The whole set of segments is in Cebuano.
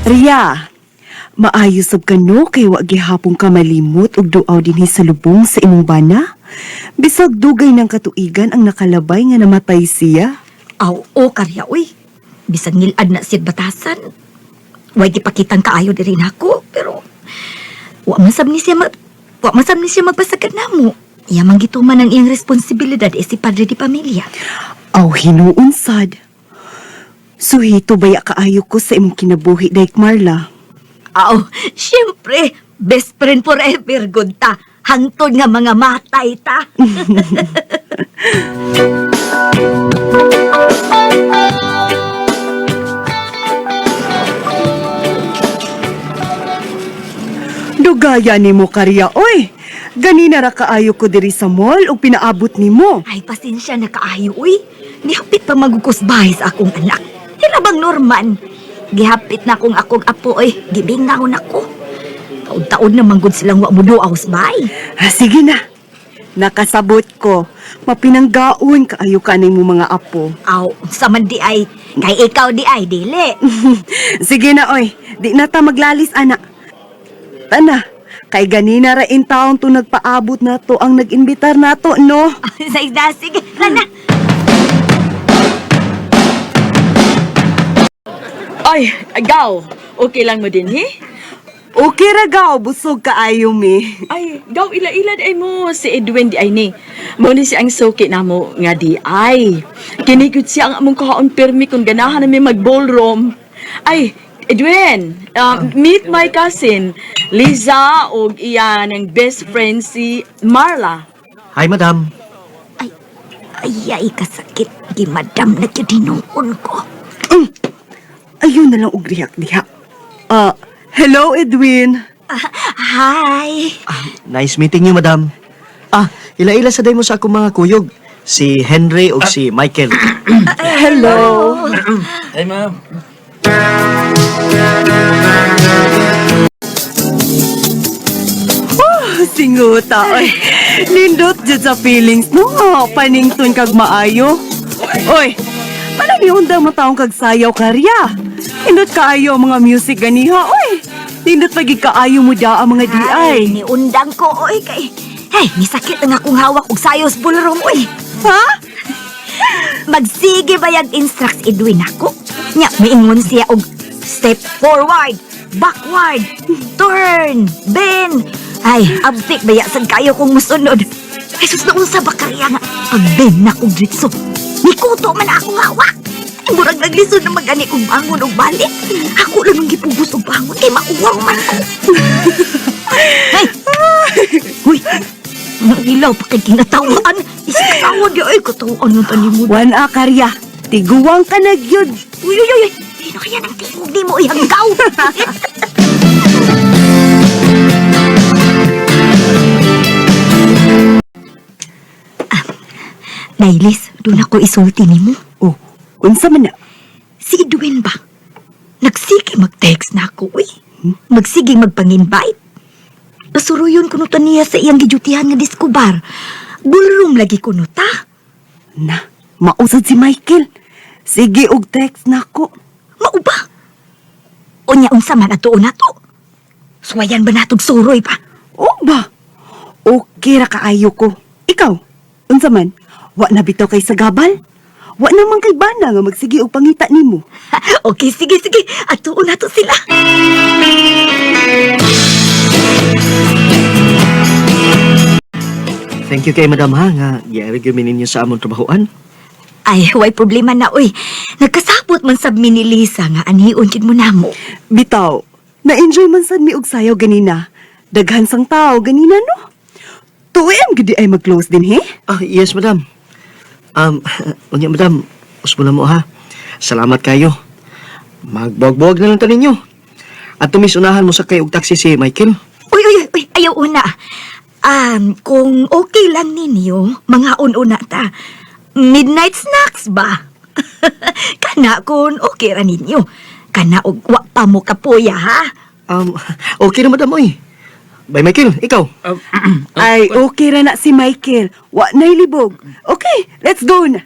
Ria, maayo sab ka no kay wa gihapon ka malimot og duaw dinhi sa lubong sa imong bana. Bisag dugay ng katuigan ang nakalabay nga namatay siya. Aw, o karya, uy. Bisan ngilad na siya batasan. Way gipakitang kaayo diri nako, pero wa man sab ni siya magpasagad namo. Iya man gituman ang iyang responsibilidad eh si padre di pamilya. Aw hinuon sad. Suhito baya kaayo ko sa imong kinabuhi, Dayk Marla. Aw, syempre, best friend forever gud ta. Hangtod nga mga matay ta. Dugaya nimo karya, oy. Ganina ra kaayo ko diri sa mall ug pinaabot nimo. Ay, pasensya na kaayo, uy. Nihapit pa magugos bahay sa akong anak. Hira bang Norman? Gihapit na akong akong apo, oy. Gibingaw na ko. Taon-taon na manggod silang wa mo duaw sa bahay. Ah, sige na. Nakasabot ko. Mapinanggaon kaayo ka mo mga apo. Aw, sa man di ay. Kay ikaw di ay, dili. Sige na, oy. Di na ta maglalis, ana. Tana, kay ganina ra in town to nagpaabot na to ang nag-imbitar nato, no? Sa isda, sige. Tana. Ay, agaw. Okay lang mo din, he? Okay ra gaw, busog kaayo mi. Ay, gaw ila-ila ay mo si Edwin di ay ni. Mo ni siya ang suki namo nga di ay. Kini gud siya ang among kaon pirmi kung ganahan nami mag ballroom. Ay, Edwin, meet my cousin Liza ug iya ng best friend si Marla. Hi, madam. Ay, ay, ay, kasakit. Di madam na hinuon ko. Ayun na lang og rihak diha. Ah, hello Edwin. Hi. Nice meeting you, madam. Ah, ila-ila sa day mo sa akong mga kuyog. Si Henry o si Michael. Hello. Hey, ma'am. Singuta, oy. Nindot jud sa feelings no. Panington kag maayo. Oy, paano ni undang mo taong kag sayaw karya? Nindot kaayo ang mga music ganiha, oy. Nindot pagig kaayo mo da ang mga Ay, DI. niundang ko, oy, kay... Hey, nisakit ang akong hawak og sayos ballroom, oy. Ha? Magsige bayag instructs Edwin ako. Nya, maingon siya og step forward, backward, turn, bend. Ay, abtik baya sad kayo kong musunod. Jesus na unsa ba karya nga pag-bend na kong dritso. Nikuto man akong hawak. Ay, murag naglisod na magani kong bangon og balik. Ako lang ang gipugos og bangon kay mauwaw man ko. Hey! Uy! Ang ilaw pa kay kinatawaan. Isikasawa di ay katawaan ng tanim mo. Wan a karya. Tiguang ka na gyud. Uy, uy, uy! Sino kaya ng tingog di mo ihanggaw? Ah, Nailis, doon ako isulti nimo. Oh, unsa man na? Si Edwin ba? Nagsige mag-text na ako, uy. Magsige magpang-invite. Pasuruyon kuno ta niya sa iyang gijutihan nga disco bar. Ballroom lagi kuno ta. Na, mausad si Michael. Sige og text nako. Mao ba? Unya unsa man atuon nato? Suwayan ba natog suroy pa? O ba? Okay ra kaayo ko. Ikaw, unsa man? Wa na bitaw kay sagabal? Wa naman kay bana nga magsige og pangita nimo. Okay, sige, sige. Atuon nato sila. Thank you kay madam ha nga giari gyud mi ninyo sa among trabahoan. Ay, way problema na, uy. Nagkasabot man sab mi ni Lisa nga anhion jud mo namo. Bitaw, na-enjoy man sad mi og sayaw ganina. Daghan sang tao ganina no. 2 AM gid ay mag-close din he. Ah, yes, madam. Unya madam, usbo na mo ha. Salamat kayo. Magbuwag-buwag na lang ta ninyo. At tumisunahan mo sa kay og taxi si Michael. Uy, uy, uy, ayaw una. Kung okay lang ninyo, mga una ta. Midnight snacks ba? Kana kung okay ra ninyo. Kana og wa pa mo kapuya ha. Okay na madam oy. Bye Michael, ikaw. Ay, okay ra na si Michael. Wa na'y libog. Okay, let's go na.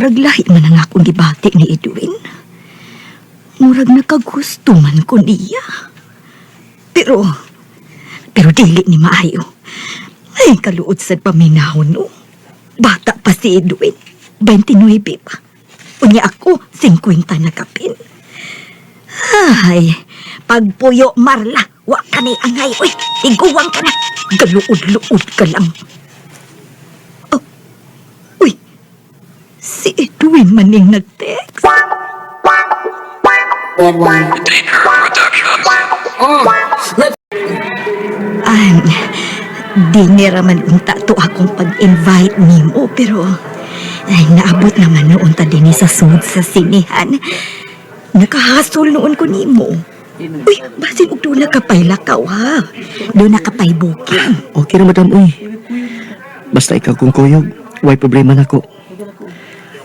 Murag lahi man ang akong gibati ni Edwin. Murag nakagusto man ko niya. Pero dili ni maayo. Ay, kaluod sad paminahon, no? Bata pa si Edwin. 29 pa. Unya ako, 50 na kapin. Ay, pagpuyo, Marla, wa ka ni angay. Uy, iguwang ka na. Galuod-luod ka lang. Oh, uy, si Edwin maning nag-text. Ay, di nira man unta to akong pag-invite nimo pero ay, naabot naman noon ta dinhi sa sud sa sinihan. Nakahasol noon ko nimo. Uy, basin og doon ka pa'y lakaw ha. Doon ka pa'y booking. Okay ra, madam, uy. Basta ikaw kong kuyog, way problema nako.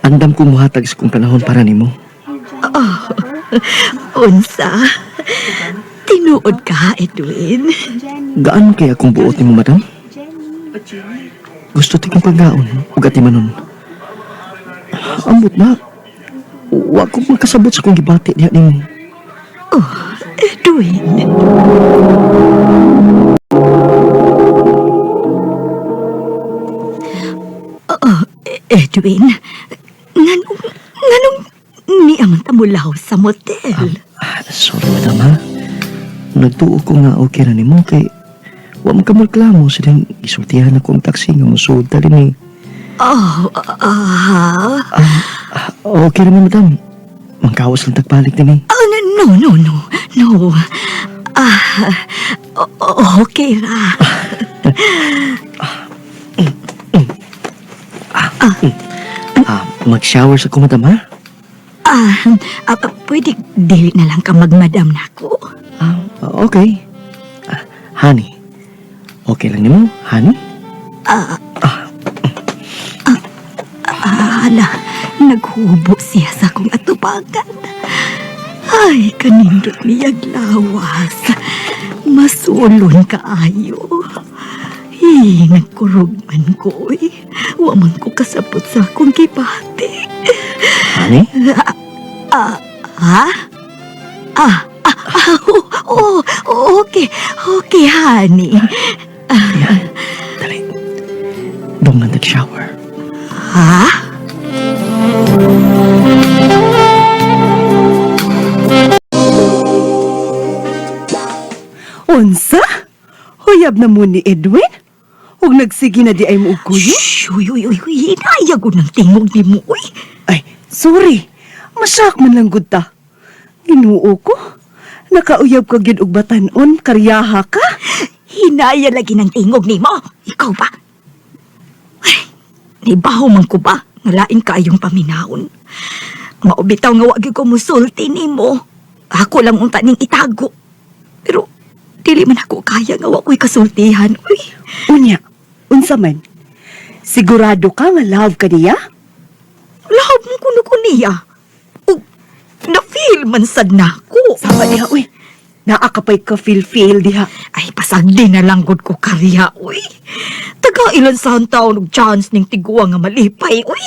Andam kong muhatag sa kong panahon para nimo. Oh, unsa? Tinuod ka, Edwin. Gaan kay akong buot nimo, madam? Gusto ti kong pagkaon ug atimanon. Ambot na. Wa ko makasabot sa kong gibati diha nimo. Oh, Edwin. Oh, Edwin. Nganong niya man ta mulaw sa motel? Ah, sorry, madam, ha. Nagtuo ko nga okay ra nimo kay wa man ka magreklamo sa ding gisultihan ako ang taxi nga mosuod ta dinhi. Oh, ah, Ah, okay ra man, madam. Mangkawas lang tagbalik dinhi. oh, no, no, no, no, no. Ah, okay ra. Ah, mag-shower sa ko, madam, ha? Ah, ah, pwede dili na lang ka magmadam nako. Ah, okay. Ah, honey. Okay lang nimo, honey? Ah, ala, naghubo siya sa akong atubagan. Ay, kanindot niyag lawas. Masulon kaayo. Hi, nagkurog man ko, oy. Wa man ko kasabot sa akong gibati. Honey? Ah, ha? Ah, ah, ah, oh, oh, okay, okay, honey. Yan. Dali. Dong lang shower. Ha? Unsa? Huyab na mo ni Edwin? Ug nagsige na di ay mo og kuyo? Shh, uy, uy, uy, uy, hinaya ko ng tingog ni mo, uy. Ay, sorry. Masak man lang gud ta. Ginoo ko. Nakauyab ka gyud og batan-on, karyaha ka. Hinaya lagi ng tingog ni mo. Ikaw ba? Ay, nibaho man ko ba? Ngalain ka yung paminahon. Maubitaw nga wag ko musulti ni mo. Ako lang unta ning itago. Pero, dili man ako kaya nga wa ko'y kasultihan. Uy, Unya, unsa man? Sigurado ka nga love ka niya? love mo kuno ko niya. Ug, na-feel man sad na ako. Sama diha, uy. Naa ka pa'y ka-feel-feel diha. Ay, pasagdi na lang gud ko karya, uy. Taga ilan sa taon og chance ning tiguang nga malipay, uy.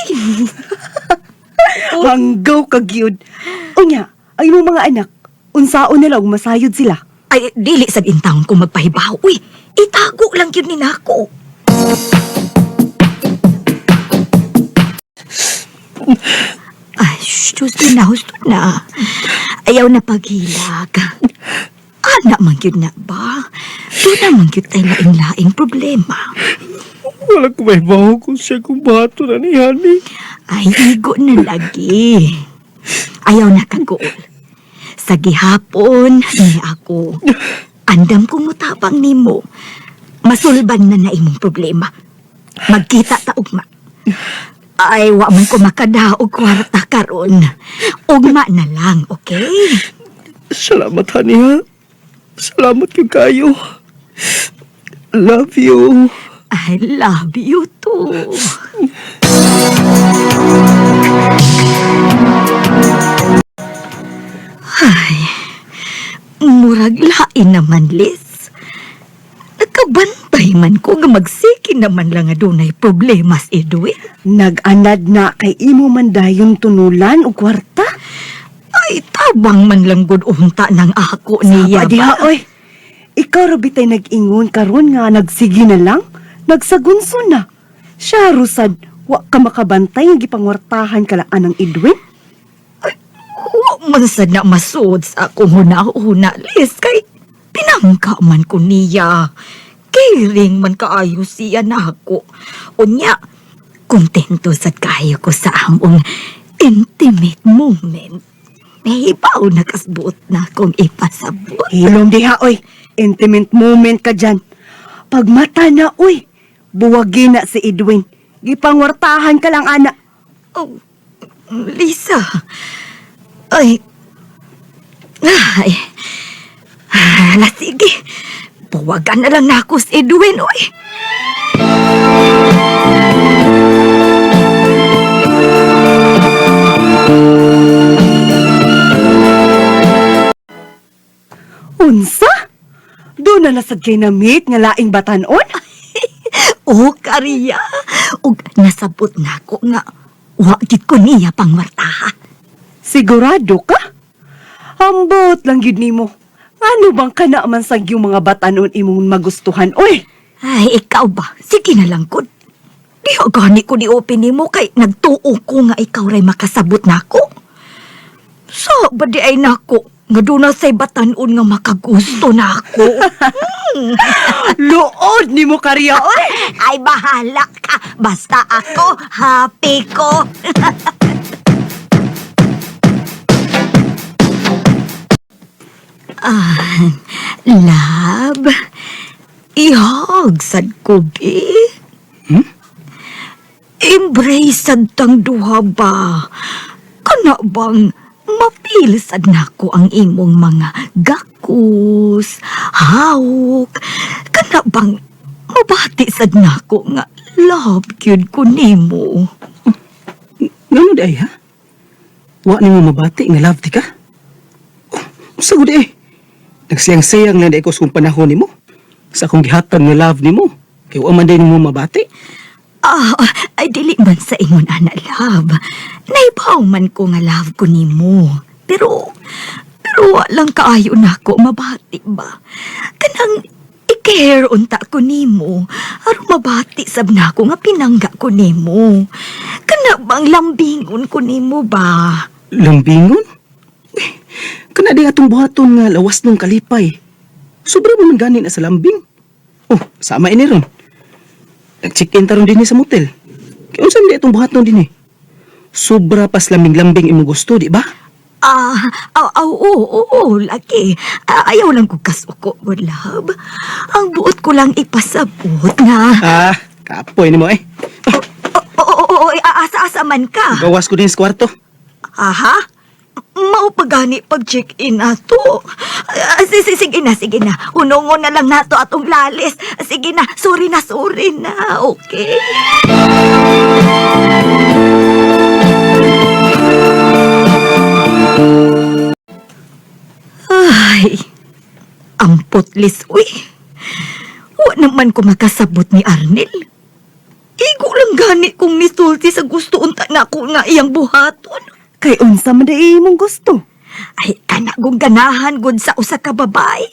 Hanggaw ka gyud. Unya, ang imong mga anak, unsaon nila ug masayod sila. Ay, dili sad intawon ko magpahibaw, uy. Itago lang gyud ni nako. Ay, shh, husto na, husto na. Ayaw na paghilak. Ana man gyud na ba? Doon na man gyud tay laing-laing problema. Wala ko may baho kung siya kung bato na ni honey. Ay, igo na lagi. Ayaw na kagool. Sa gihapon, ni ako. Andam kong mutabang nimo. Masulban na na imong problema. Magkita ta ugma. Ay, wa man ko makadaog kwarta karon. Ugma na lang, okay? Salamat, honey, ha? Salamat kay kayo. Love you. I love you too. Ay, murag lain naman, Liz. Nagkabantay Kabay man ko nga magsiki naman lang nga dunay problema si Edwin. Nag-anad na kay imo man dayon tunulan og kwarta. Ay, tabang man lang gud unta ng ako niya Saba diha, ba? oy. Ikaw ra bitay nag-ingon karon nga nagsige na lang, nagsagunso na. Siya rusad, wa ka makabantay nga gipangwartahan kalaan ang Edwin. Wa man sad na masuod sa akong huna-huna, Liz, kay pinangka man ko niya. Caring man kaayo siya na ako. Unya, kontento sad kaayo ko sa among intimate moment. Nahibaw na kasbuot na akong ipasabot. Hilom diha, oy. Intimate moment ka dyan. Pagmata na, oy. Buwagi na si Edwin. Gipangwartahan ka lang, ana. Oh, Lisa. Ay. Ay. Ala, sige. Buwagan na lang na ako si Edwin, oy. Unsa? Doon na nasad kay na-meet nga laing batanon? Oh, Kariya. Ug nasabot na ako nga wa gid ko niya pangwartaha. Sigurado ka? Ambot lang gid nimo. Ano bang kana man sa yung mga batanon imong magustuhan, oy? Ay, ikaw ba? Sige na lang gud. Di gani ko ni open nimo kay nagtuo ko nga ikaw ray makasabot nako. So, ba di ay nako nga doon na say batanon nga makagusto nako. Luod nimo Karya, oy. Ay, bahala ka. Basta ako, happy ko. Ah, love. Ihag sad ko, be. Hmm? Embrace sad tang duha ba? Kana bang mapil sad nako ang imong mga gakus, hawk. Kana bang mabati sad nako nga love gyud ko nimo. Ngano di ay ha? Wa nimo mabati nga love ti ka? Oh, unsa gud eh? Nagsiyang-siyang lang di ko sa kong panahon nimo. Sa akong gihatag nga love nimo. Kay wa man day nimo mabati. Ah, ay dili man sa ingon ana love. Naibaw man ko nga love ko nimo. Pero pero wa lang kaayo nako mabati ba. Kanang i-care unta ko nimo. Aron mabati sab nako nga pinangga ko nimo. Kana bang lambingon ko nimo ba? Lambingon? Eh, kana di atong buhaton nga lawas nung kalipay. Sobra mo man gani na sa lambing. Oh, sama ini ron. Nag-check-in taron dinhi sa motel. Kaya unsa man di atong buhaton dinhi? Sobra pas lambing-lambing imong gusto, di ba? Ah, aw, aw, oo, oo, lagi. Ah, ayaw lang ko kasuko, good love. Ang buot ko lang ipasabot nga. Ah, kapoy nimo eh. Oo, oo, oo, asa-asa man ka. Gawas ko din sa kwarto. Aha? Mao pa gani pag check-in nato. Ah, sige na, sige na. Hunongon na lang nato atong lalis. Sige na, sorry na, sorry na. Okay? Ay, ampot lis, uy. Wa naman ko makasabot ni Arnel. Igo lang gani kong misulti sa gusto unta na ako nga iyang buhaton. Kay unsa man day imong gusto? Ay, kana kong ganahan gud sa usa ka babae.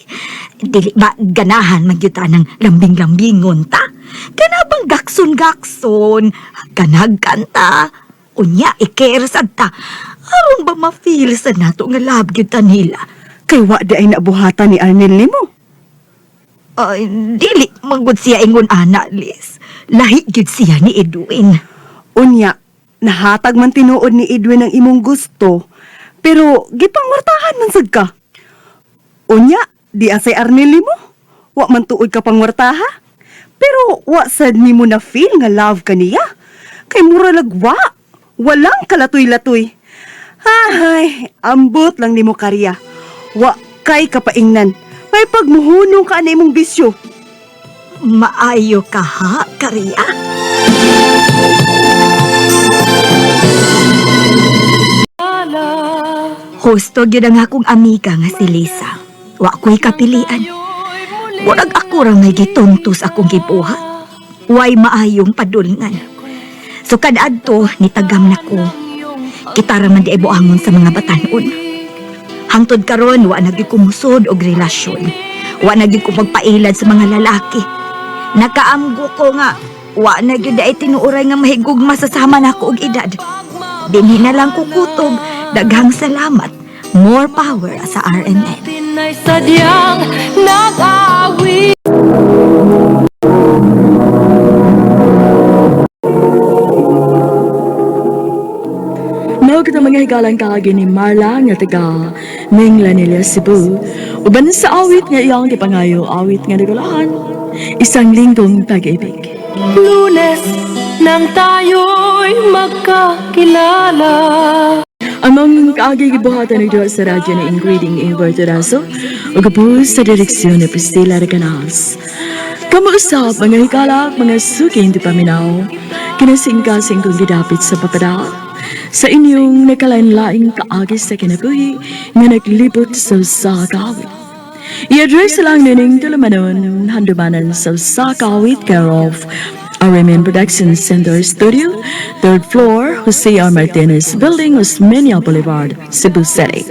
Dili ba ganahan man gyud ta ng lambing-lambingon ta? Kana bang gakson-gakson, kanag kanta, unya i-care sad ta. Aron ba ma-feel sa nato nga love gyud ta nila? Kay wa di ay nabuhatan ni Arnel nimo. Ay, dili man gud siya ingon ana, Liz. Lahi gyud siya ni Edwin. Unya, nahatag man tinuod ni Edwin ang imong gusto, pero gipangwartahan man sad ka. Unya, di asay Arnel nimo. Wa man tuod ka pangwartaha. Pero wa sad nimo na feel nga love ka niya. Kay mura lagwa. Walang kalatoy-latoy. Ay, ambot lang nimo Karya. Wa kay kapaingnan. May pagmuhunong ka na imong bisyo. Maayo ka ha, Karya. Husto gyud ang akong amiga nga si Lisa. Wa ko'y kapilian. Murag ako ra may gituntos akong gibuhat. Way maayong padulngan. So kadadto nitagam nako. Kita ra man di ay buangon sa mga batanon. Hangtod karon wa na gyud ko musod og relasyon. Wa na gyud ko magpailad sa mga lalaki. Nakaamgo ko nga wa na gyud ay tinuoray nga mahigugma sa sama nako og edad. Dinhi na lang ko kutob. Daghang salamat. More power sa RMN. Tinay sadyang nag-awi. Mao kita mga higalang kaagi ni Marla nga taga Minglanilla, Cebu. Uban sa awit nga iyang gipangayo, awit nga nagulahan, Isang Linggong Pag-ibig. Lunes nang tayo'y magkakilala. Among kaagi gibuhatan ni sa radyo ni Ingrid Ingrid Turaso ug gabos sa direksyon ni Priscilla Recanas. Kamuusap mga higala, mga suki hindi paminaw, kinasingkasing kong gidapit sa papada sa inyong nakalain-laing kaagi sa kinabuhi nga naglibot sa usa ka awit. I-address lang nining tulumanon handumanan sa usa ka awit care of RMN Production Center Studio, third floor, Jose R. Martinez Building, Osmeña Boulevard, Cebu City.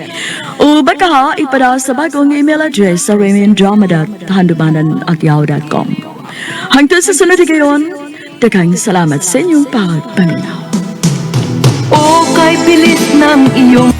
O baka ipada sa bagong email address sa rmndrama.handumanan@yahoo.com. Hangtod sa sunod higayon, daghang salamat sa inyong pagpaminaw. O kay bilis ng iyong